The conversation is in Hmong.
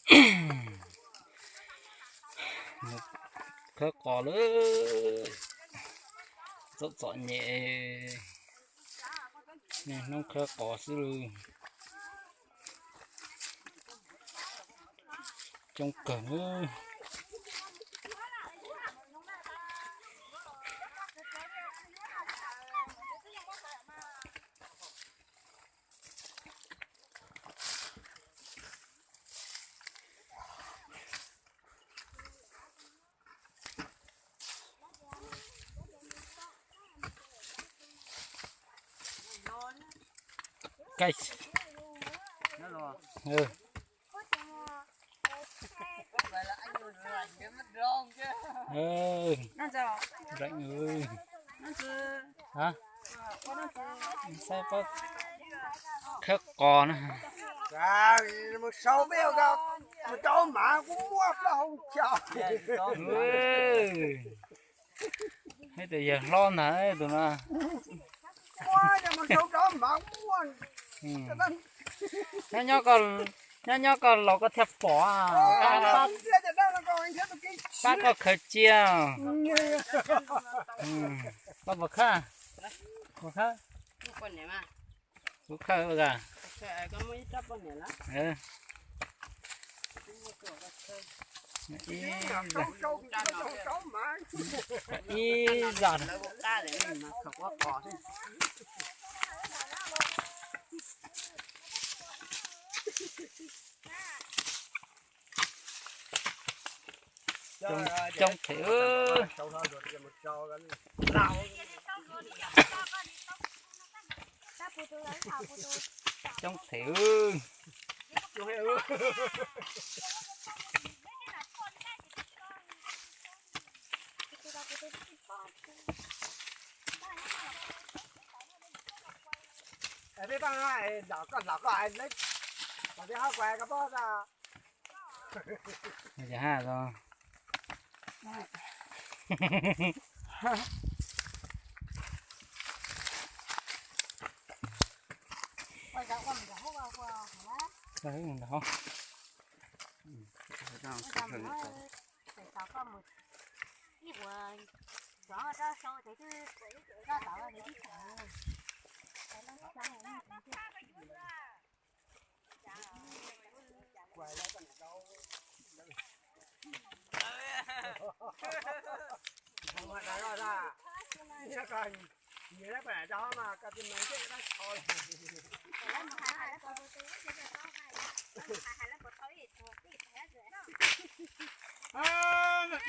Khawb qos lawm, txom txom nyem, niaj hnub khawb qos xwb lawm. Coob kawg nawb. Kaij. Khawb qos na. Ib tus yawg hlob ntag tus no. Nyob nyob koj, nyob nyob koj los koj thiaj pom, pab koj khaws cia. Koj puas khawb? Puas khawb? Kuv khawb. Ib zam. Coob, coob thiab. Coob thiab. Peb pab, koj hlawv koj hais, kom peb ho kuas koj pab ta. Yog ha os.